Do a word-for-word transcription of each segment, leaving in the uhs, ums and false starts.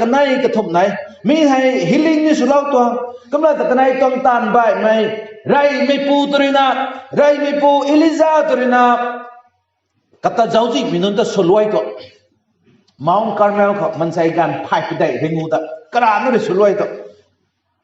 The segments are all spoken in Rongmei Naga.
kanei kathumh nai. Mi hei healing ni swlou tuang. Kumna ta kanei tuang taanv baihmei, reymeipu tw ruina, reymeipu Elija tw ruina, kata zauczihmei nunc ta swluai tuang. Mount Carmel khou maansei ganv phay padeih ringu ta karana rui swluai tuang.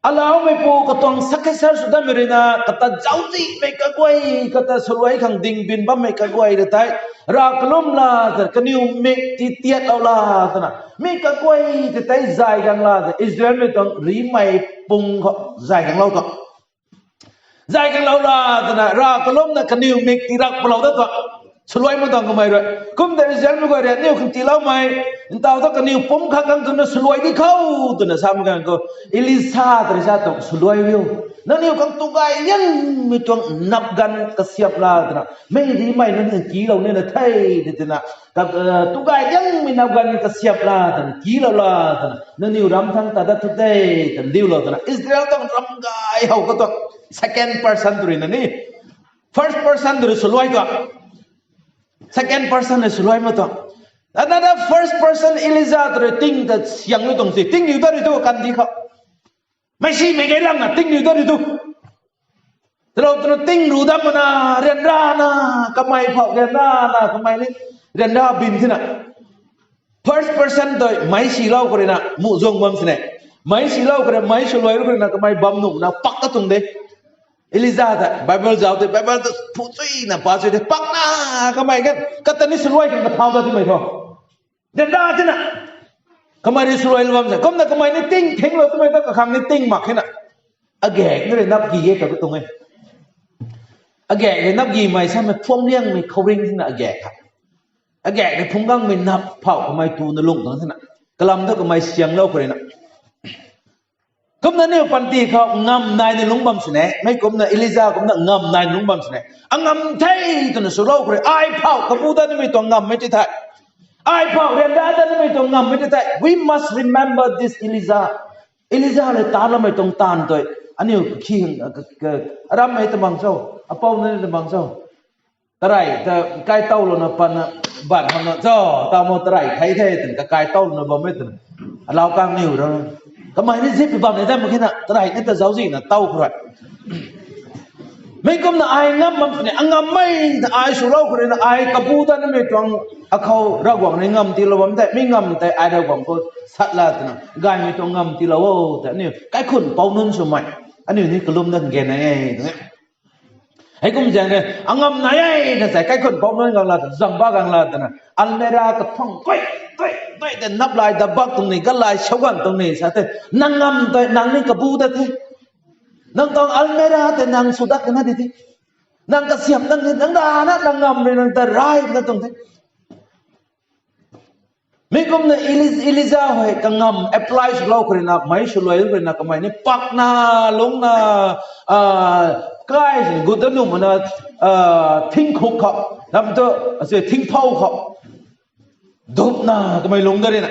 Alaumeipu katuang successor sw datmei ruina kata zauczihmei kaguay, kata swluai khang dingbin bammei kaguay ta tei, Rav kalum la ta, kaniw mik ti tiatlou la twna, mi kaguay ta tei zay gang la ta, Israelmei tuang rimei pung khou zay ganglou tuang. Zay ganglou la twna, Rav kalumna kaniw mik tirak palou dat tuang. Swluai ma tuang kamei rui. Kum ta Israelmei guay rui aniu khang tiiloumei, ntaw ta kaniw pumc khat khang twna swluai di khou twna samei ganv khou, Elisa ta rui sa tuang, swluai riu. Nangniw khang tugay liangmei tuang nap ganv kasiamh la twna, mei rimei nunc kiilou nina the, di twna, ka, eh, tugay liangmei nap ganv kasiamh la twna, kiilou la twna, nangniw ram thangc ta dat thu de, twna diulou twna, Israel tuang ram gay how katuang second person tw ruina ni, first person tw rui swluai tuang. Second person rui swluai ma tuang. Another first person Elija tw rui ting ta siang lu tuang si. Tingriu dat rui tu kandi khou, meisimei gay langna tingriu dat rui tu. Talou twna tingriu dat mana, ryanrana, kamei phou ryanrana, kamei ni ryanra bim thina. First person tei meic silou khou ruina muhzwng bam sini. Meic silou khou rui, meic swluai khou ruina kamei bam nuh na pak ka tuang de. Elija ta Bible zauc tei, Bible ta phu chuina pa chui de, pakna kamei kan kata ni swluai khang kathau ta timei tho. Ryanra tina, kamei rui swluai lu bam se. Kumna kamei ni ting thingclou twmei ta kakhang ni ting mak khe na. Agak ni rui nap gi e ta ka tuang e. Agak rui nap gimei samei phuamriangmei khouringh tina agak kha. Agak rui phungc gangmei nap phou kamei tuna lung tuang thina. Kalam thu kamei sianglou khou ruina. Kumna aniu panty khou ngam naina lungc bam sini. Mei kumna Elija kumna ngam naina lungc bam sini. Angam the twna swlou khou rui, ai phou kabu dat nimei tuang ngammei ti thei, ai phou ryanra dat nimei tuang ngammei ti thei, we must remember this Elijah. Elija rui taanloumei tuang taanv tei aniu khi, arammei ta bang cho, apou na ta bang cho, tarey ta kaitawlouna patna, ban hamna cho, taw mo tarey thei the twna kakaitawlouna bammei twna, alau kang niw ra. Kamei ni zip bam ni dam khe na, tarey ni ta zauczihna taw khou rui. Mei kumna ai ngam bam sini, angammei ta ai swlou khou ruina, ai kabu dat nimei tuang akhou Ravguangc ni ngam tiilou bam tei, mi ngam tei ai Ravguangc khou sat la twna, gaymei tuang ngam tiilou o tei aniu kaikhunc pou nunc swmei, aniu ni kalum dat nge na e twna. Heikum zaeng rui angam nai e na sa, kaikhunc pou nunc gang la twna, zangba gang la twna, almirah kaphang koi, koi, koi tei naplay dabak tuang ni, galay sauganv tuang ni sa tei, nang ngam tei nang ni kabu dat the. Nang tuang almirah tei nang sw dat kana di the. Nang kasiamh nang ni, nang dana, nang ngam rui nang ta rai na tuang the. Mi kumna Eli-, Elija hei kangam apply swlou khou ruina, meic swluai khou ruina, kamei ni pakna, lungna, kai gut da nuh mana, thingkhuk khou, ram tu, ase thingphou khou dupna kamei lungc da ruina,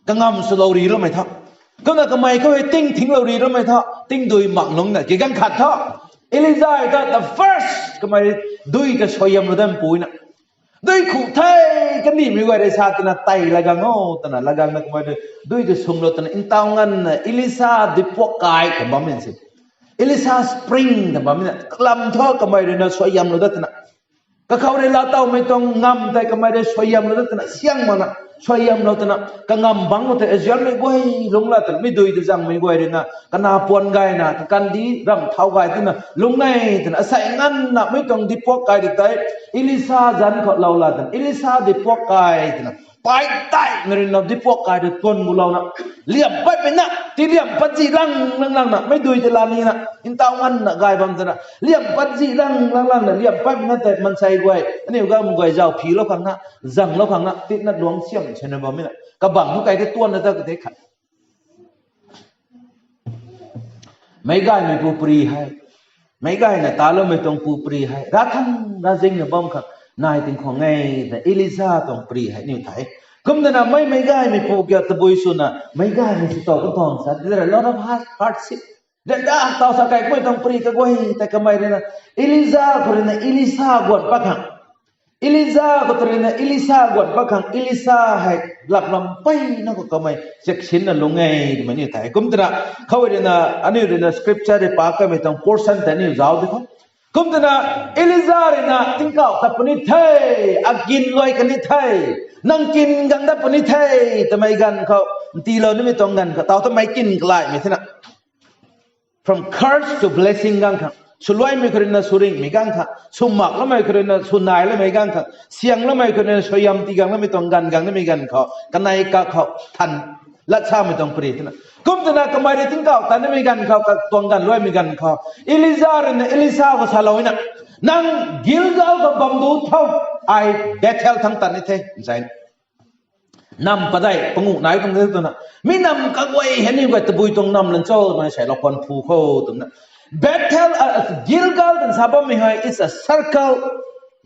kangam swlou ri loumei tha. Kumna kamei khou hei ting thinglou ri loumei tha, tingdui mak lungna, ki ganv khat tha, Elija ta the first kamei dui ta suaihiamlou dat puina. Dui khu the, kanimei guay rui sa twna tei lagang o twna, lagangna kamei rui dui ta sumlou twna, ntaw nganvna Elisa duipuak kai ta bam e si. Elisa spring ta bam na, kalam thu kamei ruina suaihiamlou dat twna, kakhou rui laatowmei tuang ngam tei kamei rui suaihiamlou dat twna, siang makna suaihiamlou twna, kangam bangc khou tei Israelmei guay lungc la twna, mi dui ta zangmei guay ruina kana puan gayna, kakandih ramh thau gay twna lungc e twna, asei nganvna mei tuang duipuak kai rui tei Elisa zanc khou lou la twna, Elisa duipuak kai twna, pay tei na ruina duipuak kai rui tuan gulouna, liam patmei na, ti liam pat zi lang lang langna, mei dui tei la nina, ntaw nganvna gay bam twna, liam pat zi lang lang langna, liam patmei na tei maansei guay, aniu gam guay zauphilou khang na, zanglou khang na, titna luangc siam swna bammei na, kabangc thu kai tei tuanna ta ka tei khat. Meic gaymei pupri hei, meic gayna taloumei tuang pupri hei, rav thangc rav zingna bam khang nai tingkhwang e ta Elisa tuang pri hei niw the. Kumtwna mei, meic gaymei pu kiu tabui swna meic gaymei sw tow kan tuang sa, there are a lot of hard-, hardship. Ryanra taw sa kai kummei tuang pri kaguay tei kamei ruina, Elija khou ruina Elisa guan pat khang Elija khou ta ruina Elisa guan pat khang Elisa hei lap lam peyna khou kamei chaksinna lung e twmei ni the. Kum twna khou ruina aniu ruina scripture rui pa kamei tuang portion tei aniu zauc di khou. Kum twna Elija ruina tingkauh tat puni the, akin luai kan ni the, nang kin gang dat puni the, twmei ganv khou, ntilou nimei tuang ganv khou tau twmei kin kalaimei thena. From curse to blessing gang khang, swluaimei khou ruina sw ringhmei gang khang, sw mak lamei khou ruina sw nai lamei gang khang, siang lamei khou ruina suaihiam tii gang lamei tuang ganv gang nimei ganv khou kanei kakhou than lat samei tuang pari thena. Kum twna kamei rui tingkauh tat nimei ganv khou, katuang ganv luaimei ganv khou, Elija ruina Elisa khou salou na, nang Gilgal khou bam du tho, ai Bethel thang tat ni the, zai nam padeih panguh nai tuang the twna. Mi nam kaguay hei ni guay tabui tuang nam lan cho twna sei lou pan phu khou twna. Bethel, Gilgal twna sa bammei hei, it's a circle.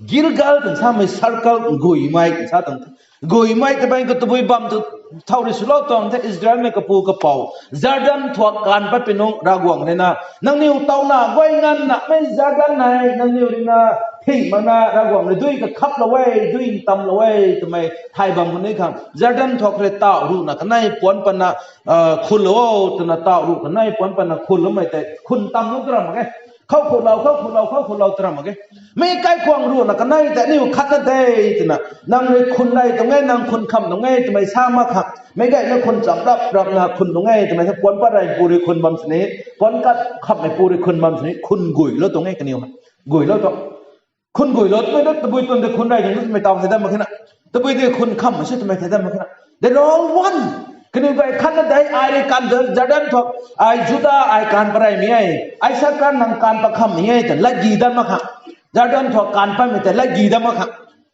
Gilgal twna samei circle, guimei twna sa tuang the. Guimei twmei khou tabui bam tu thau rui swlou tuang the, Israelmei kapu kapou Jordan thuak kaanv pat pui nungc Ravguangc ruina, nangniw tauna guay nganvna mei Jordan hei nangniw ruina thing makna Ravguangc rui dui kakhaplou e, dui ntamlou e twmei thay bam khou ni khang Jordan thuak rui tauh ruhna kanei puanc patna khunlou o twna tauh ruh kanei puanc patna khunloumei tei khun tam lou tw ram mak ge. Khou khunlou, khou khunlou, khou khunlou tw ram mak ge. Mi kaikhwang ruhna kanei tei aniu khatna de twna, nang rui khun nai tuang e, nang khun kham tuang e twmei sa mak khang, meic gayna khun cham rap rapna khun tuang e twmei the. Puanc pat rei pu rui khun bam sini, puanc kat khammei pu rui khun bam sini, khun guilou tuang e kaniw. Guilou tuang. Khun guilou twmei na tabui twn tei khun rei tuang twmei taw thei dam mak khe na. Tabui tei khun khammei sw twmei thei dam mak khe na. They are all one. Kaniw guay khatna de, ai rui kan Jordan thuak, ai Juda ai kan pareymei e, ai sa kan nang kan pakhammei e tw latgi dat mak khang. Jordan thuak kan patmei tei latgi dat mak khang.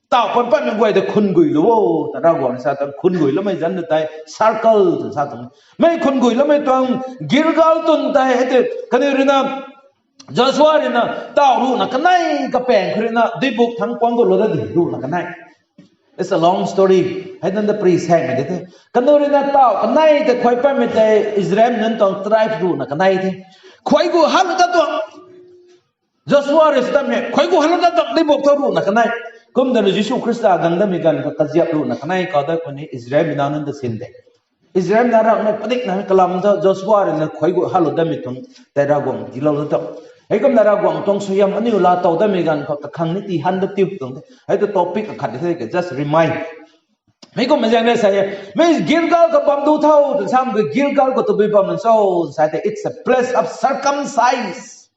Tauh puanc patmei guay tei khun guilou o, ta Ravguangc sa tuang khun guiloumei zanc tei circle twna sa tuang. Mei khun guiloumei tuang Gilgal twn tei hei tei kaniw ruina Joshua ruina tauh ruhna kanei kapaeng khou ruina duibuk thangc puang khou lou dat di ruhna kanei. It's a long story. Hei nunc ta pri saengmei de the. Kaniw ruina tauh kanei tei khuay patmei tei Israel nunc tuang tribe ruhna kanei the. Khuay gu halou dat tuang. Joshua rui sw tam hei, khuay gu halou dat tuang duibuk thau ruhna kanei. Kum dana Jisu Khrista gang datmei ganv khou kaziap ruhna kanei kau dat khou ni Israelmei nac nunc ta sin de. Israelmei nac rangmei padikna kalam thu Joshua ruina khuay gu halou datmei tuang tei Ravguangc tiilou dat tuang. Heikumna Ravguangc tuang suaihiam aniu laa tow datmei ganv khou kakhang ni tii han dat tiu tuang the. Hei tu topic akhat di the, just remind. Mei kumna zaeng rui sa e, mei Gilgal khou bam du tho twna sam khou Gilgal khou tabui bam cho sa tei, it's a place of circumcise.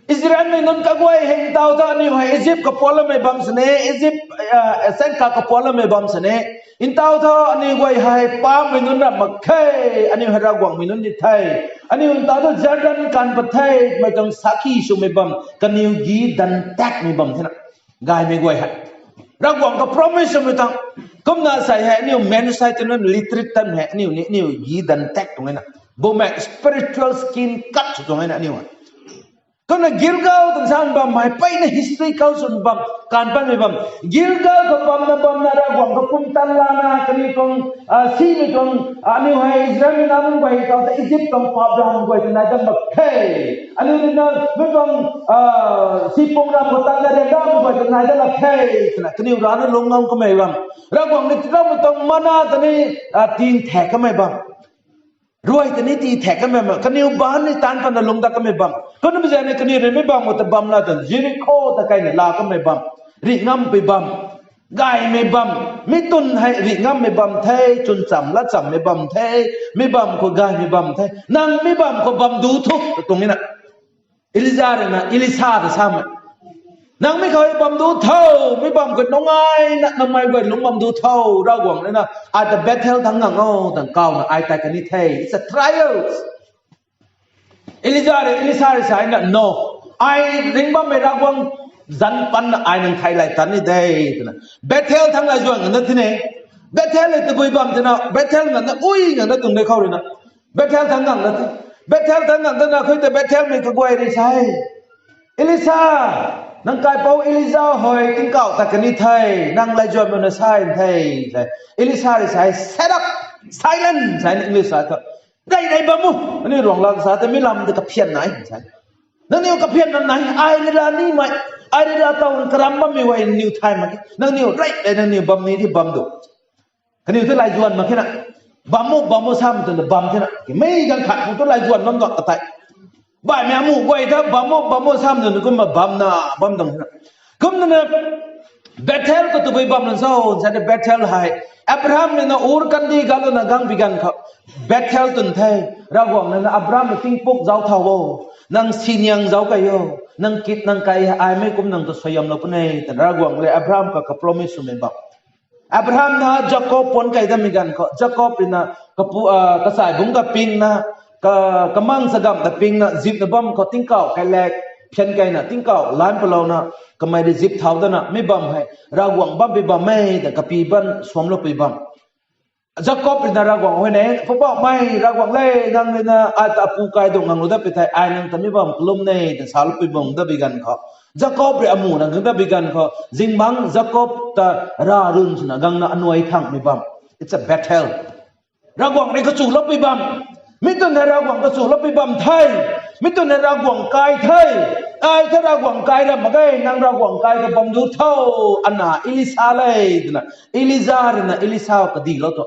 Israelmei nunc kaguay hei ntaw tho aniu hei Egypt khou puancloumei bam sini, Egypt sangka khou puancloumei bam sini. Ntaw tho aniu guay hei paapcmei nunc ram mak khe, aniu hei Ravguangcmei nunc di the. Aniu ntaw tho Jordan kan pat the, mei tuang sakhi swmei bam, kaniw gi dan takmei bam thena. Gaymei guay hei Ravguangc khou promise swmei tuang. Kumna sa hei aniu men sai tw nunc literate tan hei aniu ni aniu gi dan tak tuang na. Bumaeng spiritual skin cut sw tuang na aniu. Kumna Gilgal twna sa bam hei peyna history khou sw bam, kan patmei bam. Gilgal khou bamna bamna Ravguangc khou pumtan lana kaniw tuang simei tuang, aniu hei Israelmei nac nunc guay tau ta Egypt tuang paap ram guay tw nai dat mak khe. Aniu ruina mei tuang sipung ram khou tatna rian ram guay tw nai dat mak khe twna kaniw rana lungc ngam kamei bam. Ravguangc ni tiiloumei tuang manna ta ni tii thak kamei bam. Ruai ta ni tii thak kamei bam. Kaniw baanc ni taanc patna lungc dat kamei bam. Kumna zaeng ni kaniw rui mei bam khou ta bam la twn Jerikho ta kaina laa kamei bam. Rih ngampui bam. Gaymei bam. Mi twn hei rih ngammei bam the, chwn cham lat chammei bam the, mi bam khou gaymei bam the. Nang mi bam khou bam du tho, tuang na. Elija ruina Elisa ta samei. Nang mi khou bam du tho, mi bam khou nungaina namei guay lungc bam du tho, Ravguangc ruina, ai ta Bethel thangc ngang o, tang kauna ai tei kani the. It's a trial. Elija rui, Elisa rui sa na, no. Ai ringbammei Ravguangc zanc panna ai nang thei lay tan ni de, twna. Bethel thangc lay zuan ngang na tine. Bethel hei tabui bam tina, Bethel ngang na ui ngang na tuang de khou ruina. Bethel thangc ngang na ti. Bethel thangc ngang na khui ta Bethelmei kaguay rui sa e, Elisa, nang kaipouc Elija hei tingkauh tat kani the, nang lay zuan mana sa the. Elisa rui sa e, shut up, silence, sa e English sa thu. Gay nei bam o, aniu ruang lak sa ta mi lam ta kaphian nai, sa. Nangniw kaphian nam nai, ai ni la nimei. Ai rui laa tow karam bammei guay nangniw thay mak ge. Nangniw rey rey nangniw bam ni di bam du. Kaniw tu laizuan mak khe na. Bam mo, bam mo sam twna bam the na. Mei ganv khat khou tu laizuan bam dang ka tei. Baihmei amu guay ta bam mo, bam mo sam twna kumna bam na, bam dang the na. Kumna na Bethel khou tabui bam nang cho, sa de Bethel hei. Abraham ni na Ur kandih galu na gang bi ganv khou. Bethel twn the. Ravguangc na Abraham na tingpuk zauc thau o. Nang siniang zauc kai o. Nang kit nang kai ai mei kum nang tu suaihiamlou puni. Twna Ravguangc le Abraham ka ka promise swmei bam. Abraham na Jakob puan kai dam mi ganv khou, Jakob rui na kapu, ah, kasai bungc ka ping na, ka, kamang sa gamh ta ping na, zip na bam khou tingkauh kai lak, phian kai na, tingkauh lan palou na, kamei rui zip thau dana, mi bam hei, Ravguangc bam pi bam e, da kapi ban, suamlou pi bam. Jakob rui na Ravguangc huay ne, Poubauhmei, Ravguangc le, nang rui na, ai ta apu kai dung ngang lu dat pi thei, ai nang ta mi bam kalum ne, da salou pi bam dat bi ganv khou. Jakob rui amu na gang dat bi ganv khou, zingbangc Jakob ta ra run swna gang na anuai thangmei bam. It's a Bethel. Ravguangc rui kachulou pi bam. Mi twn hei Ravguangc kachulou pi bam the. Mi twn hei Ravguangc kai the. Ai the Ravguangc kai ram mak ge, nang Ravguangc kai ka bam du tho. Ana Elisa le, twna. Elisa rui na Elisa kadilou tho.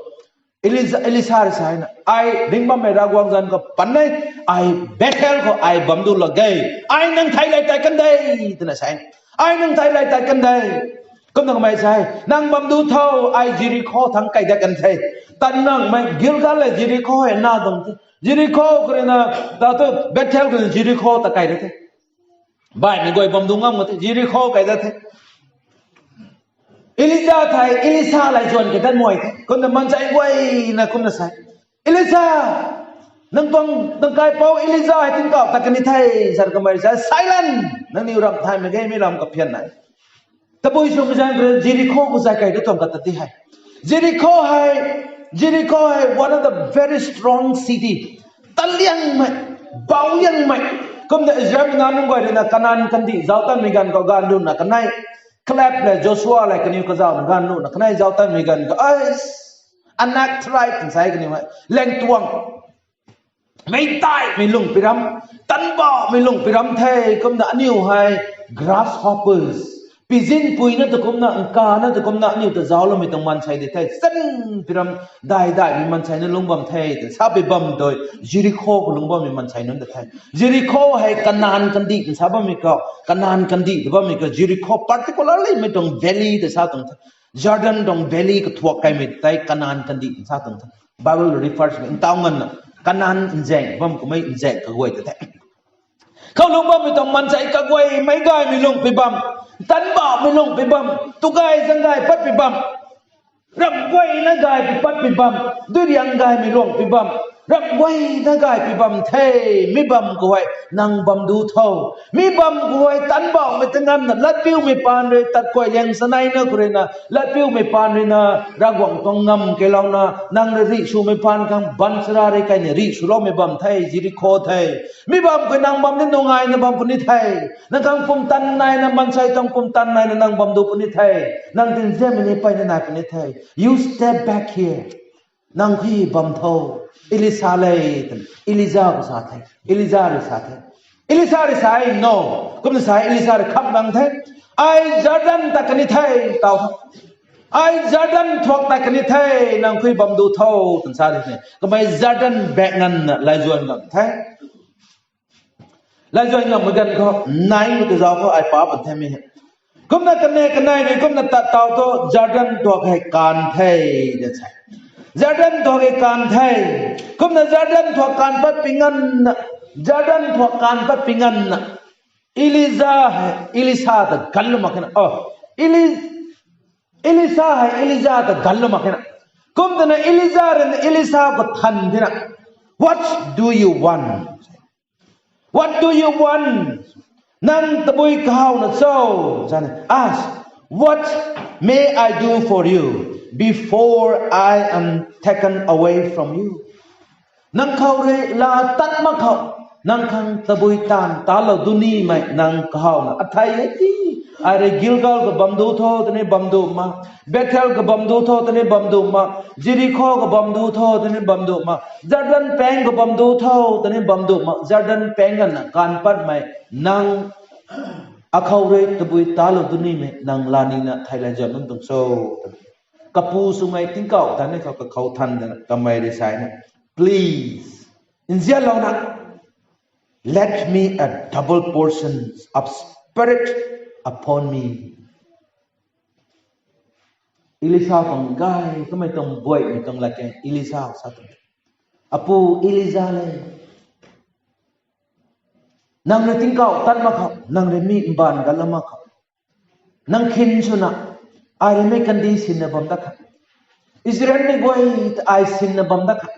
Elisa, Elisa rui sa na, ai ringbammei Ravguangc zanc khou pan e, ai Bethel khou ai bam du lak ge. Ai nang thei lay tei kan de, twna sa. Ai nang thei lay tei kan de. Kumna kamei sa, nang bam du tho, ai Jerikho thangc kai dat kan the. Tan nangmei Gilgal le Jerikho hei na dang the. Jerikho khou rui na, ta tu Bethel khou Jerikho ta kai dat the. Baihmei guay bam du ngam ka the, Jerikho kai dat the. Elisa thei, Elisa laizuan kai dat mei the. Kumna maansei guay na kumna sa, Elisa, nang tuang, nang kaipouc Elisa hei tingkauh tat kan ni the, sa kamei sa, Silence! Nangniw ramh thay mak ge, mi ram kaphian na. Tabui swmei zaeng khou Jerikho khou zay kai dat tuang ka ta ti hei. Jerikho hei, Jerikho hei one of the very strong city. Tan liangmei, bau liangmei. Kumna Israelmei nac nunc guay rui na Kanan kandih zauc tanmei ganv khou ganv luna kanei. Caleb le Joshua le kaniw kazauhna ganv luna kanei zauc tanmei ganv khou, ai, Anak tribe twna sa kaniw hei. Laengtuang. Meic taimei lungh pi ram, tanbauhmei lungh pi ram the, kumna aniu hei grasshoppers. Pizinpui na ta kumna, nkana ta kumna, aniu ta zaucloumei tuang maansei di the, san pi ram, dai daimei maansei na lungc bam the, twna sa pi bam dui, Jerikho khou lungc bammei maansei nunc ta the. Jerikho hei Kanan kandih twna sa bammei khou, Kanan kandih ta bammei khou, Jerikho particularly mei tuang valley ta sa tuang the. Jordan tuang valley kathuak kaimei tei Kanan kandih twna sa tuang the. Bible refers me ntaw nganvna, Kanan nzaeng bam kummei nzaeng kaguay ta the. Khou lungc bammei tuang maansei kaguay meic gaymei lungh pi bam, tanbauhmei lungh pi bam, tugay zanggay pat pi bam, ramh guayna gay pi pat pi bam, duiriang gaymei lungh pi bam, ramh guayna gay pi bam the, mi bam khou hei nang bam du tho. Mi bam khou hei tanbauhmei ta nganvna, latpiumei paan rui tat kuay liang saneina khou rui na, latpiumei paan rui na, Ravguangc tuang ngam kailouna, nang rui rih swmei paan khang baanchara rui kaina rih swloumei bam the, Jerikho the. Mi bam khou nang bam ni nungaina bam puni the. Nang khang pumtan naina, maansei tuang pumtan naina nang bam du puni the. Nang tinzianmei ni mpeyna nai puni the. You step back here. Nang khui bam tho. Elisa le, twna Elija khou sa the. Elija rui sa the. Elisa rui sa e, no. Kumna sa e, Elisa rui kham nang the. Ai Jordan tat kan ni the, taw tho. Ai Jordan thuak tat kan ni the, nang khui bam du tho, twna sa di the. Kamei Jordan baek nganvna laizuan ngam the. Laizuan ngammei ganv khou, naimei ta zauc khou ai pa pan the mi hei. Kumna kane kanei rui kumna tat taw thu Jordan thuak hei kaanv the, ta sa. Jordan thuak hei kaanv the. Kumna Jordan thuak kaanv pat pi nganvna, Jordan thuak kaanv pat pi nganvna, Elija hei Elisa ta ganlou mak khe na. Oh, Eli-, Elisa hei Elija ta ganlou mak khe na. Kum twna Elija rui na Elisa khou than the na. What do you want? What do you want? Nang tabui kahawna cho? Zan ask, what may I do for you before I am taken away from you? Nang khou rui laa tat mak khou, nang khang tabui taanv talou dunimei nang kahawna. Athei hei ti, ai rui Gilgal khou bam du tho twni bam du ma, Bethel khou bam du tho twni bam du ma, Jerikho khou bam du tho twni bam du ma, Jordan paeng khou bam du tho twni bam du ma, Jordan paeng ganvna kaanv patmei nang Akhou rui tabui talou dunimei nang lanina thei lay zan nunc tuang cho? Kapu swmei tingkauh tan ni khou kakhou than dana kamei rui sa na, please, nzianlouna, let me a double portion of spirit upon me. Elisa tuang gay kamei tuang buaimei tuang lat khe, Elisa sa tuang, Apu Elija le, nang rui tingkauh tan mak khou, nang rui mi mbaanv gan la mak khou, nang khin swna, ai rui mi kandih sinna bam dat kha, Israel mei guay ta ai sinna bam dat kha,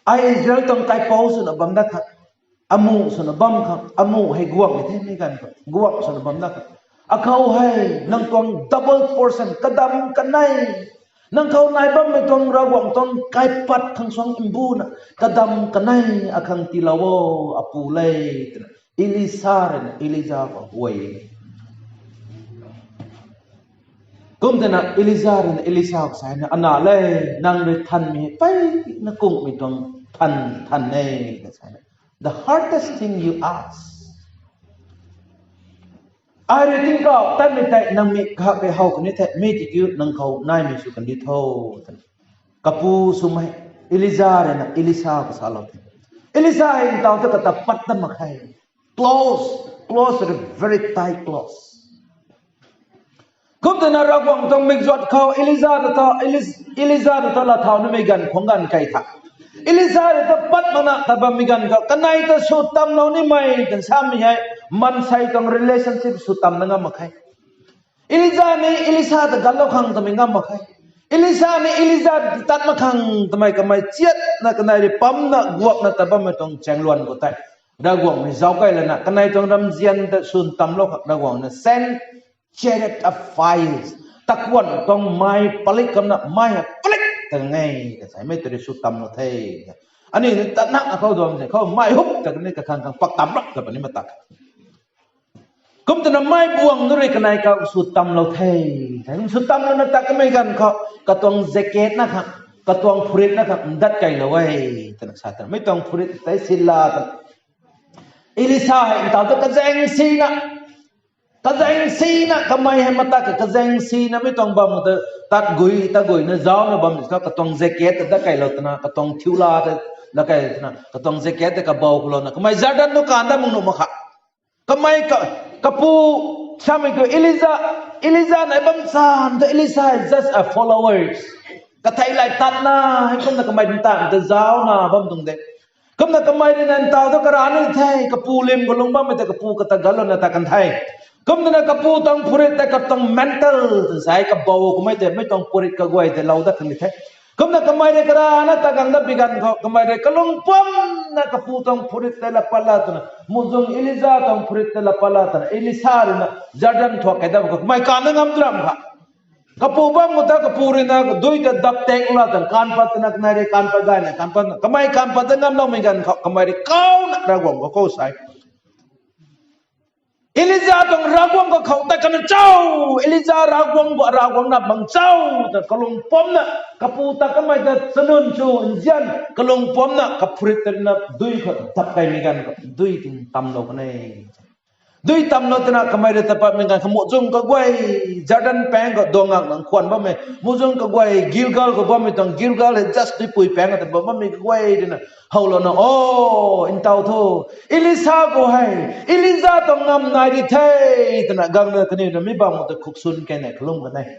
ai Israel tuang kaipouc swna bam dat kha, amuh swna bam kha, amuh hei guangmei the mi ganv khou guang swna bam dat kha, akhou hei nang tuang double portion kadam kanei, nang khou nai bammei tuang Ravguangc tuang kaipat khang suang mbuna kadam kanei akhang tiilou o, Apu le, twna Elisa rui na Elija khou huay. Kum twna Elija rui na Elisa khou sa na, Ana le, nang rui thanmei hei peyna kungmei tuang than than e, twna sa na. The hardest thing you ask. Ai rui tingkauh tanmei tei nang mi kahak rui how kani the, mi tiki nang khou naimei sw kandi tho, twna kapu swmei Elija rui na Elisa khou salou the. Elisa hei ntaw ta kata pat ta mak khe. Close, close, very tight close. Kum twna Ravguangc tuang mikzuat khou Elija ta, Elis-, Elija ta latthau namei ganv khwang ganv kei tha, Elisa rui ta pat makna ta bammei ganv khou kanei ta sw tamlou nimei twna samei hei, maansei tuang relationship sw tamna ngam mak khe. Elija ni Elisa ta ganlou khang twmei ngam mak khe. Elisa ni Elija tat mak khang twmei kamei chiatna kanei rui pamna guakna ta bammei tuang chaengluan khou tei, Ravguangc mei zauc kei lana kanei tuang ramzian ta sw tamlou khang Ravguangc na send chariot of fire, takuan tuang mei palik kamna mei hei palik ta nge, kasaimei ta rui sw tamlou the. Aniu ni tat nak akhou duam se khou mei hup ta kani kakhang khang pak tam rap ta puni matak. Kum twna mei buang nu rui kanei khou sw tamlou the. Sw tamlouna ta kamei ganv khou katuang jacket na khang, katuang phurit na khang ndat keylou e, twna sa ta. Mi tuang phurit tei sila ta Elisa hei ntaw ta kazaeng sina, kazaeng sina, kamei hei matak kazaeng sina mi tuang bam ta tat gui, tat guina zaucna bam ta katuang jacket ta dat keylou twna, katuang thiula ta dat kei twna, katuang jacket ta kabou khou louna kamei Jordan nu kan dat mak nuh mak kha. Kamei ka, kapu samei tu Elija, Elija nai bam chan ta Elisa is just a followers. Kathei lay tatna, hei kumna kamei tan ta zaucna bam tuang de. Kumna kamei rui na ntaw ta karana the, kapu lim kalung bammei ta kapu kata ganlouna ta kan the. Kumna kapu tuang phurit tei katuang mantle twna sa e, kabou kamei tei mei tuang phurit kaguay tei lou dat kan the. Kumna kamei rui karana ta gang dat bi ganv khou kamei rui kalung pamna kapu tuang phurit tei la pat la twna, muhzwng Elija tuang phurit tei la pat la twna, Elisa rui na Jordan thuak kei dat khou kamei kan na ngam tram kha. Kapu bam khou ta kapu rui na dui ta dap tek la twna kan pat twna kanei rui kan pat gayna kan pat na, kamei kan pat ta ngamloumei ganv khou kamei rui kauna Ravguangc khou kou sa e, Elija tuang Ravguangc kakhou ta kan cho, Elija Ravguangc khou Ravguangc na bang cho, ta kalung pamna, kapu ta kamei ta chanun chu nzian kalung pamna kaphurit ta rui na dui khou dap keymei ganv khou dui ting tamlou kan e. Dui tamlou twna kamei rui ta patmei ganv khou muhzwng kaguay, Jordan paeng khou duangak nang khwan bammei muhzwng kaguay, Gilgal khou bammei tuang, Gilgal hei just duipui paeng khou ta bam bammei kaguay rui na howlouna, O, ntaw thu, Elisa khou hei Elija tuang ngam nai ri the, twna gangna kaniw na mi bam khou ta khuksun keyna kalum kan e.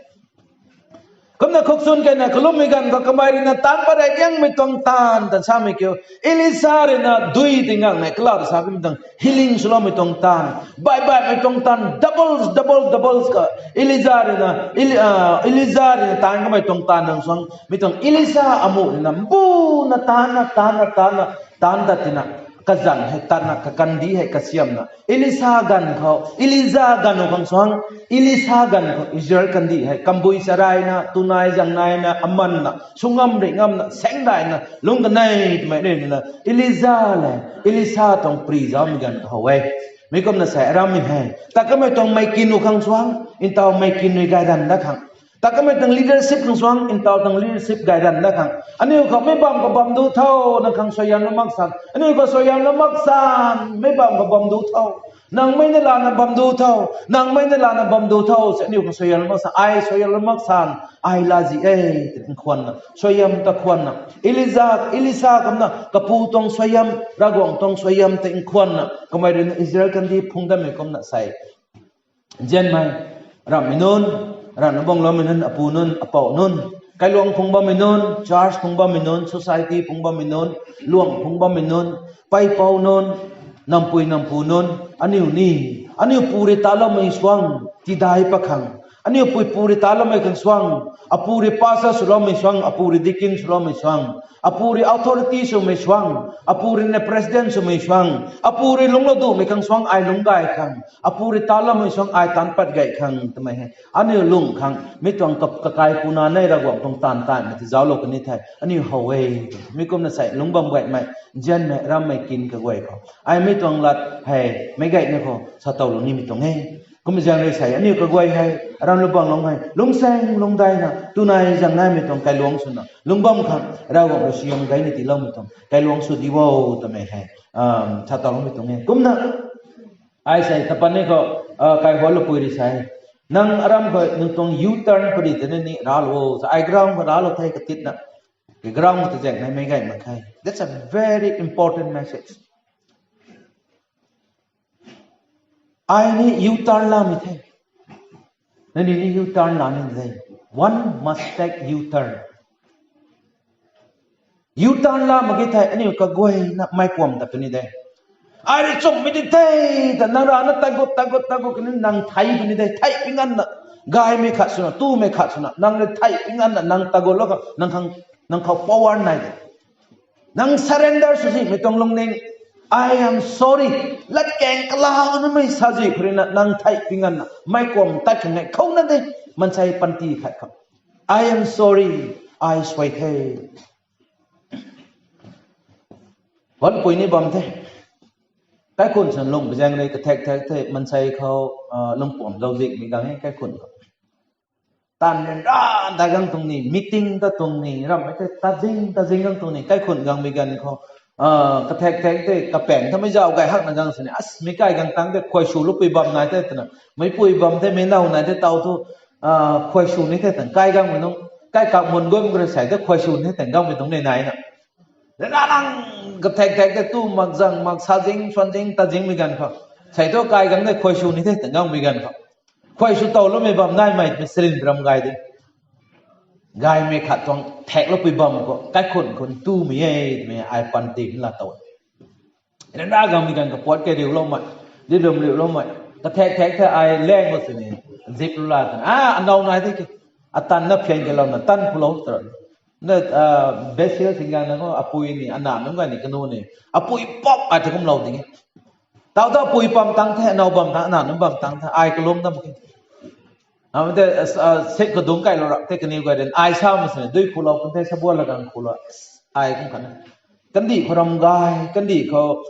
Kumna khuksun keyna kalummei ganv khou kamei rui na taanc pat rey liangmei tuang taanv tan samei kiu, Elisa rui na dui ti ngangnei kalau ta sa kamei tuang healing swloumei tuang taanv, baih baihmei tuang taanv, doubles, double, doubles ka Elija rui na, Eli-, ah, Elija rui na taanc kamei tuang taanv nang suang mi tuang Elisa amuh rui na mbuna taanna, taanna, taanna, taanc dat tina, kazanc hei tatna, kakandih hei kasiamna, Elisa ganv khou, Elija ganv khou khang suang, Elisa ganv khou Israel kandih hei kambui charayna, tunai zangnaina, amanna, sungam rih ngamna, saengdaina lungc kanei twmei rui na, Elija le Elisa tuang pri zaumei ganv khou e. Mi kumna sa rammei hei ta kamei tuang meikin nu khang suang, ntaw meikin nui gayran dat khang, ta kamei tuang leadership khang suang, ntaw tuang leadership gayran dat khang, aniu khou meic bam khou bam du tho, nang khang suaihiam na mak san, aniu khou suaihiam na mak san, meic bam khou bam du tho. Nangmei na lana bam du tho, nangmei na lana bam du tho, se aniu khang suaihiam mak san, ai suaihiam mak san, ai lazi e, tei nkhwanna, suaihiam ta khwanna. Elija, Elisa kumna, kapu tuang suaihiam, Ravguangc tuang suaihiam tei nkhwanna, kamei rui na Israel kandih phungc dammei kumna sei. Nzianmei, ramhmei nunc, rana bangloumei nunc, apu nunc, apou nunc, kailuang phungc bammei nunc, church phungc bammei nunc, society phungc bammei nunc, luang phungc bammei nunc, peipou nunc, nampui nampu nunc, aniu ni, aniu pu rui taloumei suang, tidai pakhang, aniu pui pu rui taloumei khang suang, apu rui pastor swloumei suang, apu rui deacon swloumei suang, apu rui authority swmei suang, apu rui na president swmei suang, apu rui lungclou dumei khang suang ai lungc gay khang, apu rui taloumei suang ai taanc pat gay khang twmei hei aniu lung khang mi tuang kap kakai puna nei Ravguangc tuang taanv taanmei ti zauclou kani thei aniu how e. Mi kumna sei lungc bam gaymei, nzianmei, ramhmei kin kaguay khou ai mi tuang lat hei meic gaymei khou sa towlou nimei tuang e. Kum zaeng rui sei aniu kaguay hei, aram lu bam lung hei lungcsaeng lungcdaina tunai zang naimei tuang kailuang swna lungc bam khang Ravguangc rui suaihiam gayna tiiloumei tuang kailuang sw di o twmei hei sa towloumei tuang e. Kumna ai sei tapat ni khou, kaihuanlou pui rui sei, nang aram khou nang tuang U-turn pari tei ni raclou o, ai ground khou raclou the katitna, ground ta zaeng naimei gay mak khe. That's a very important message. Ai ni U-turn lamei the. Nangniw ni U-turn la ni de. One must take U-turn. U-turn la mak ge thei aniu kaguayna meic kuam ta puni de. Ai rui chumhmei di the, ta nang rana tagut tagut tagut kani nang thei puni de, thei pi nganvna, gaymei khat swna, tumei khat swna nang rui thei pi nganvna nang tagutlou khou nang khang, nang khou power nai de. Nang surrender sw zihmei tuang lungning, I am sorry, latkaeng kalaunamei sa zi khou rui na nang thei pi nganvna meic kuam tat khang ngai khou na de, maansei panty khat khou, I am sorry, ai suai the. Huanpui ni bam the. Kaikhun san lung bi zaeng rui kathak thak the, maansei khou lungpuam zauczihmei gang e kaikhun khou. Taanv ryanra dai gang tuang ni, meeting ta tuang ni, ramhmei tei tazing tazing gang tuang ni, kaikhun gangmei ganv khou kathak thak the, kapaeng thamei zauc gay hakna gang sini, as, mi kai gang tang tei khuay swloupui bam nai the twna, meipui bam the, meic now nai the taw thu, khuay sw ni the twna kai gangmei nunc, kai kak mun guam khou rui sei the khuay sw ni the twna gangmei tuang ni naina. Ryanra lang kathak thak the tu mak zang mak sazing swanzing tazingmei ganv khou, sei thu kai gang tei khuay sw ni the twna gangmei ganv khou, khuay sw towloumei bam naimei mei sarin ram gay de. Gaymei khat tuang thakloupui bam khou kaikhun khou tumei e twmei ai panty la tow. Ryanra gangmei ganv kapuat kariuloumei, dilum riuloumei, kathak thak the ai lang khou sini, zip lu la twna, a, anow nai the ki, atanna phian kalouna tan khulou tw, na, best sale sing gangna khou apui ni, ana nunc gay ni, kanu ni, apui pop ai ta kumlou ding e. Taw ta apui bam tang the, anow bam tang, ana nunc bam tang the, ai kalum dam ke. Am te, sik khou dungc kailou rap the kaniw gay den, ai sa ma sini dui khulou kan the, sabua la gang khulou, ai kum khatna. Kandih khou ram gay, kandih khou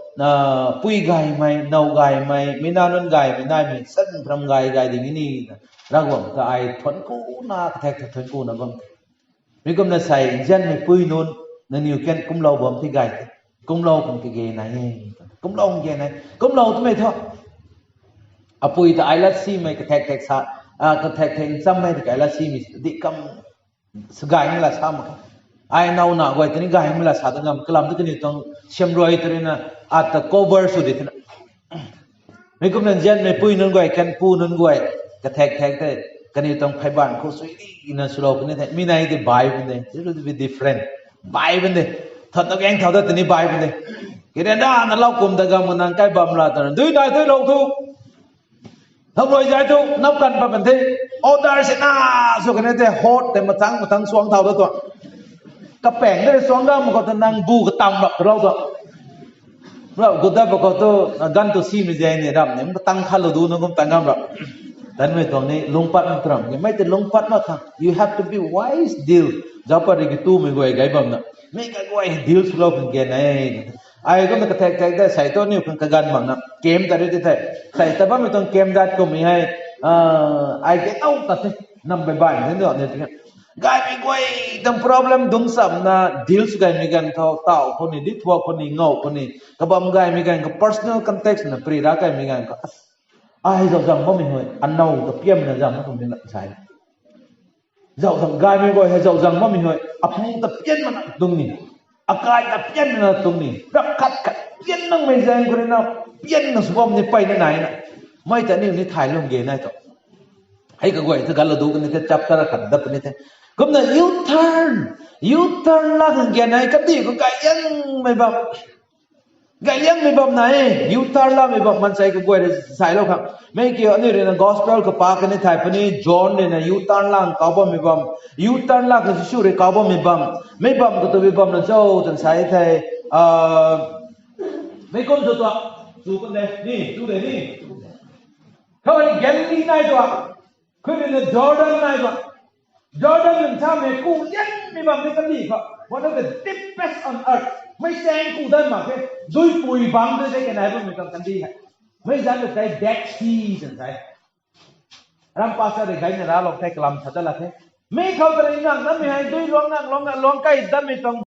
pui gaymei, now gaymei, meic na nunc gaymei naimei san ram gay gay ding ni, Ravguangc ta ai thuanc kuna, kathak thak thuanc kuna bam the. Mi kumna sei nzianmeipui nunc, nangniw kan kumlou bam the gay the. Kumlou khang kage nai e. Kumlou khang kage nai, kumlou twmei thu, apui ta ai lat simei kathak thak sa, kathak thak nchammei ta ai lat simei di kam, sa gaymei la sa mak khe. Ai now na guay ta ni gaymei la sa ta ngam, kalam tu kaniw tuang siamruai ta rui na, ata cover sw di thena. Mi kumna nzianmeipui nunc guay, kan pu nunc guay, kathak thak the, kaniw tuang pheybanv khou sui dina swlou puni the, mi nai tei bai pun de, it will be different. Bai pun de, thot na gang thau ta tini bai pun de. Kiryanra na lou kum ta gam nang kai bam la twna dui nai duilou thu, thau rui zai thu nap kan pat pan the, order sina, sw kan the, hot tei matang matang suang thau ta tuang. Kapaeng tei suang gam khou ta nang bu katam rap lou tuang. Rap gut dat pa khou tu, ganv tu simei zai ni ram ni, tang khat lou du na kum tang gam rap. Tanmei tuang ni lungcpat mak tuang, mei tei lungcpat mak khang, you have to be wise deal. Zaupat ri ki tumei guay gay bamna, mei kaguay deal swlou khang gan e. Ai kumna kathak thak de, sei tu aniw khang kaganv makna kem ta ri ti the. Sei ta bammei tuang kem dat kummei hei, ai ke tau ta the, nam bai bai ni, ni ti Gaymei guay tang problem dungc chamna deal sw gaymei ganv khou, taw khou ni, dithuak khou ni, ngau khou ni, kabam gaymei ganv khou, personal context na pary ra gaymei ganv khou, ai zauc zang bammei hui, anow ta pianmei na zang mak tuang ni na sa. Zauc zang gaymei guay hei zauc zang bammei hui, apu ta pian mana tuang ni, akai ta pian mana tuang ni, rak khat khat pian nangmei zaeng khou rui na, pianna sw bam ni peyna nai na. Mei ta aniu ni thay lung ge nai tu. Hei kaguay thu galou du kani the, chapter khat dat puni the. Kumna U-turn, U-turn la khang gan hei kandih khou gayliangmei bam, gayliangmei bam nai e. U-turn lamei bam maansei kaguay rui sailou khang, mei kiu aniu rui na gospel khou pa kani thay puni, John rui na U-turn lang kau bammei bam, U-turn la khang Jisu rui kau bammei bam, mei bam katubi bam na cho twna sa the. Mei kum sw tuang, sw kun de ni, sw de ni. Khou ni Galili nai tuang, khou ni na Jordan nai tuang. Jordan nunc samei ku liangmei bam ni kandih khou, one of the deepest on earth. Mei chaeng ku dan mak khe, duipui bang de de kanei bammei tuang kandih hei. Mei zanc ta tei Dead Sea twna sa e. Ram pastor rui gayna raclou the, kalam sa dat la the. Mei khou ta rui ngang namei hei dui luang ngang luang ngang luang kai datmei tuang